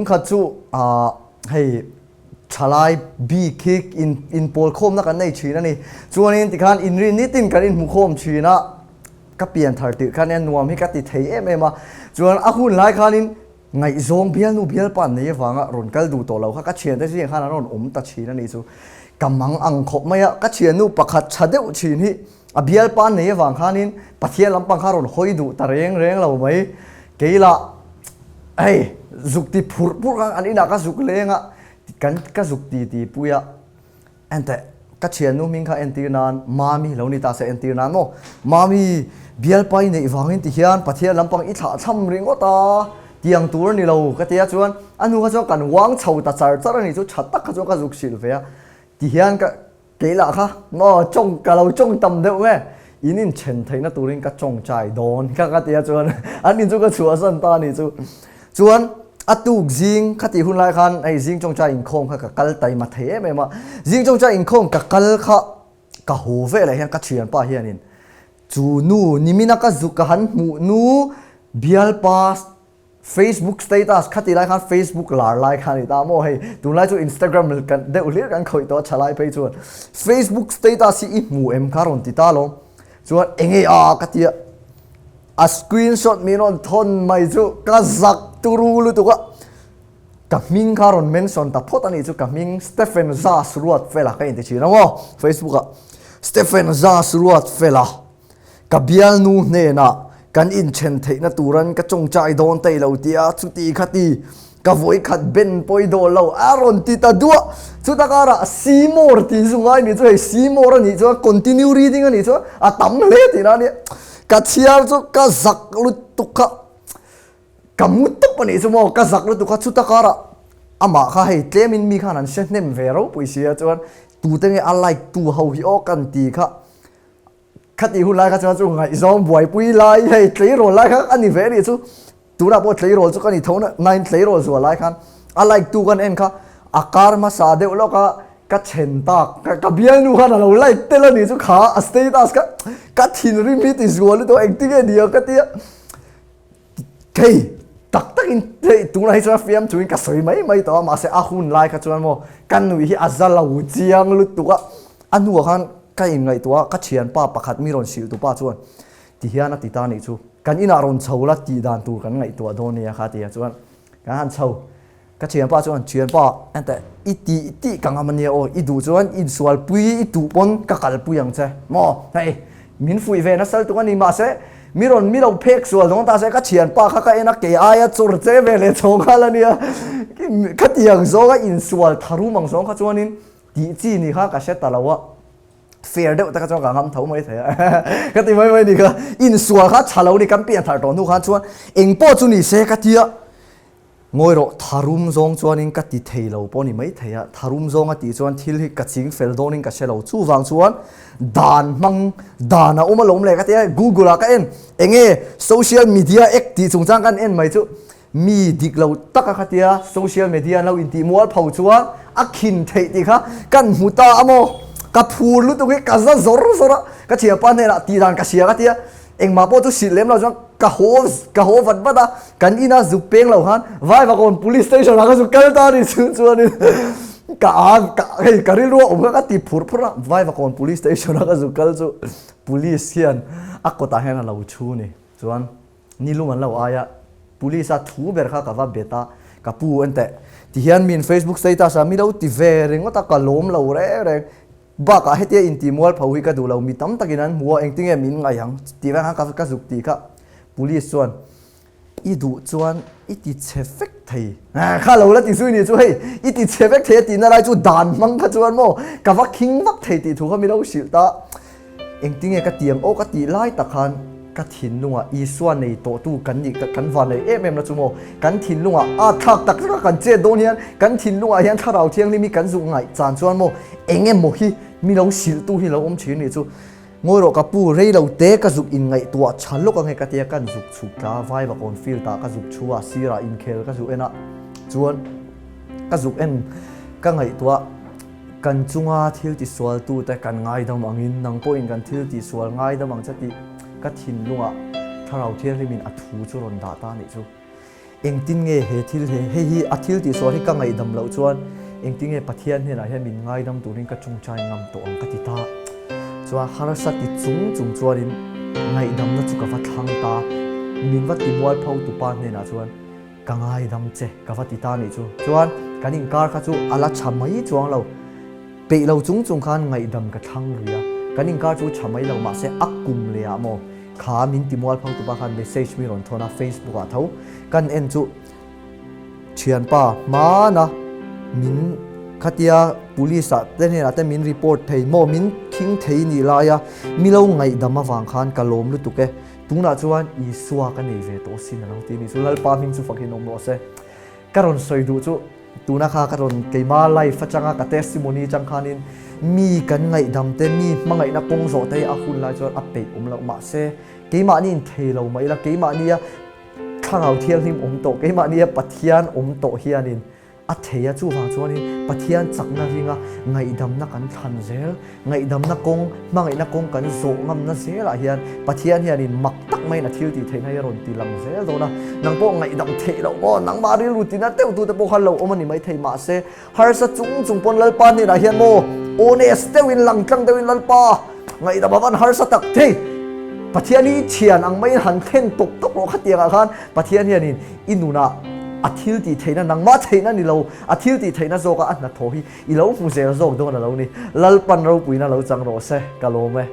Tum khat chu ah hei thalai bik hi in inpawl khawmna kan nei thin a ni. Chuanin tikhan inrin nitin kan inhmu khawm thin a, ka pian thar tirh khan hian nuam hi ka ti thei em em a. Chuan a hun lai khanin ngaihzawng bialnu bialpa nei avanga rawn kal duh tawh lo kha ka thiante zingah khan an rawn awm ta thin a nih chu. Ka mang ang khawp mai a, ka thiannu pakhat tha deuh thin hi a bialpa nei avang khanin Pathian lampang kha rawn hawi duh ta reng reng lo mai. Keilah hei zuk ti phurh phurh khan an inah ka zuk leng a, kan ka zuk ti ti pui a, enteh ka thiannu hming kha entir nan Mami lo ni ta se entir nan maw Mami bialpa i neih vangin ti hian Pathian lampang i thlah thlam ringawt a tiang tur a ni lo ka tia chuan a hnu kha chuan kan uang chho ta char char a nih chu tha tak kha chuan ka zuk hrilh ve a ti hian ka Kei lah kha maw tawng ka lo tawng tam deuh nge in inthen theihna turin ka tawngtai dawn kha ka tia chuan an in chu ka chhuahsan ta a nih chu. Chuan a tuk zing kha tih hun lai khan hei zing tawngtai inkhawm kha ka kal taima thei em em a, zing tawngtai inkhawm ka kal kha ka haw veleh hian ka thianpa hianin chu nu nimina ka zuk ka han hmuh nu bialpa Facebook status kha ti lai khan Facebook lar lai kha ni ta maw hei tunlai chu Instagram kan deuh hlir kan khawih tawh a tha lai phei chuan Facebook status hi i hmu em kha rawn ti ta lo chuan enge a ka tia a screenshot min rawn thawn mai chu ka zak turu lutuk a ka hming kha rawn mention ta phawt a nih chu ka hming Stephen Zas Ruat Fela ka inti thin a maw Facebook ah Stephen Zas Ruat Fela Ka bialnu hnenah kan inthen theihna turan ka tawngtai dawn tei lo tia chuti khati ka vawikhat ben pawi dawn lo a rawn ti ta duah. Chuta karah see more tih chu ngai nih chu hei see more a nih chuan continue reading a nih chuan a tam hle tihna a nia. Ka chhiar chu ka zak lutuk kha ka mu tawp a nih chu maw ka zak lutuk kha chuta karah amah kha hei tlemin mi khan an hre hnem ve ropui sia chuan tute nge a like tu ho hi aw kan ti kha. Khatih hun lai kha chuan chu ngaihzawng buaipui lai hei tleirawl lai kha a ni ve anih chu tunah pawh tleirawl chu ka ni tho nain tleirawl zual lai khan a like tu kan en kha a kar hmasa deuh lawk a ka then tak ka bialnu khan a lo like tel a nih chu kha a status kha ka thinrim hi ti zual lutuk engtin nge ni ang ka tia Hei tak takin hei tunah hi chuan fiam thuin ka sawi mai mai tawh a mahse a hun lai kha chuan maw ka nui hi a za lo chiang lutuk a, a hnuah khan ka inngaihtuah a ka thianpa pakhat mi rawn hrilh tupa chuan ti hian a ti ta nih chu kan inah rawn chho la tih dan tur kan ngaihtuah dawn nia kha tia chuan kan han chho. Ka thianpa chuan, Thianpa, enteh, i tih tih ka ngam ania aw, i duh chuan insualpui i tuh pawn ka kalpui ang che maw? Hei, min fuih ve nasal tuk a ni, mahse, mi rawn mi lo phek sual dawn ta se ka thianpa kha ka en a, kei aia chawr che ve leh chho nghal a nia. Khatiang zawnga insual tharum ang zawng kha chuanin tih chi ni kha ka hre ta lo a, fair deuh taka chuan ka ngam tho mai thei a, ka ti mai mai ni kha. Insual kha tha lo ni, kan pian thar tawh hnu khan chuan engpawh chu ni se ka tia. Ngawi rawh, tharum zawng chuanin ka ti thei lo pawh ni mai thei a, tharum zawng a tih chuan thil hi ka ching fel dawnin ka hre lo. Chuvang chuan dan hmang, dan a awm alawm le ka ti a, Google ah ka en, enge social media act tih chungchang kan en mai chu mi dik lo taka kha tia social media an lo intih mual pho chuan a khin theih tih kha kan hmu ta a maw? Ka phur lutuk hi ka za zawr zawr a, ka thianpa hnenah tih dan ka hria ka ti a, Engmah pawh chu hrilh lem lo chuan ka haw ka haw vat vat a, kan ina zuk peng lo khan Vaivakawn police station ah ka zuk kal ta a ni chu chuanin ka a ka hei ka rilru a awm kha ka ti phur phur a, Vaivakawn police station ah ka zuk kal chu police hian a kawtah hian a lo thu ni chuan nilum an lo ai a, police a thu ber kha ka va bet a, ka pu enteh tihian min facebook status ah mi lo ti ve ringawt a ka lawm lo reng reng. Bakah hetia inti mualpho hi ka duh lo, mi tam takin an hmu a, engtinge min ngaih ang tih vang khan ka zuk tih kha Police chuan i duh chuan i ti chhe vek thei kha lo la ti zui ni chu hei i ti chhe vek thei a tihna lai chu dan hmang kha chuan maw ka va khing vak thei tih thu kha mi lo hrilh ta engtinge ka tiang aw ka tih lai tak khan Ka thinlungah Isua nei tawhtu kan nih kan van nei em em na chu maw? Kan thinlungah a thlak tak taka kan chet dawn hian kan thinlungah hian Thlarau Thianghlim hi kan zuk ngaih chan chuan maw eng emaw hi mi lo hrilhtu hi lo awm thin nih chu. Ngawi rawh ka pu, rei lo te ka zuk inngaihtuah tha lawk ange ka tia kan zuk chhuk tla Vaivakawn field ah ka zuk thu a, sirah inkhel ka zuk en a, chuan ka zuk en ka ngaihtuah Kan chunga thil tisualtute kan ngaidam angin nang pawhin kan thil tisual ngaidam ang che tih ka thinlungah Thlarau Thianghlimin a thu chu rawn dah ta a nih chu. Engtin nge he thil he hei hi a thil tihsual hi ka ngaihdam loh chuan engtin nge Pathian hnenah hian min ngaidam turin ka chungchai ngam tawh ang ka ti ta. Chuan harsa ti chung chung chuanin ngaihdamna chu ka va thlang ta. Min va ti mualpho tupa hnenah chuan ka ngaidam che ka va ti ta nih chu. Chuan kan inkar kha chu a la tha mai chuang lo. Peih lo chung chung khan ngaihdam ka thlang lui a, kan inkar chu tha mai lo mahse a kum leh ah maw kha min ti mual pho tupa khan message mi rawn thawn a Facebook ah tho kan en chu thianpa hmana min khatia police ah te hnenah te min report thei maw min khing thei nih lai a mi lo ngaihdam avang khan ka lawm lutuk e tunah chuan Isua ka nei ve tawh sin a lo ti a ni chu Lalpa hming chu fakin awm rawh se. Ka rawn sawi duh chu tuna kha ka rawn keima life atanga ka testimony atang khanin mi kan ngaihdam te mi hmangaihna kawng zawh te hi a hun lai chuan a peih awm loh mahse keimahni in thei lo mai ila keimahnia thlarau thianghlim awm tawh keimahnia Pathian awm tawh hianin a thei a chuvang chuanin Pathian chakna ringa ngaihdamna kan thlan zel Ngaihdamna kawng, hmangaihna kawng kan zawh ngamna zelah hian Pathian hianin mak tak maiin a thil tih theihna hi a rawn ti lang zel dawn a. Nang pawh ngaihdam theih loh maw? Nangmah rilru tina deuh tute pawh khan lo awm a ni maithei. Mahse, harsa chung chung pawn Lalpa hnenah hian maw honest deuhin, langtlang deuhin Lalpa ngaihdam a van harsa tak thei. Pathian hi thian ang maiin han thlen tawp tawp rawh khatiangah khan Pathian hianin i nunah a thil tih theihna, nangmah theihna ni lo, a thil tih theihna zawka a hnathawh hi I lo hmu zel zawk dawn a lo ni. Lalpan ropuina lo chang rawh se, ka lawm e.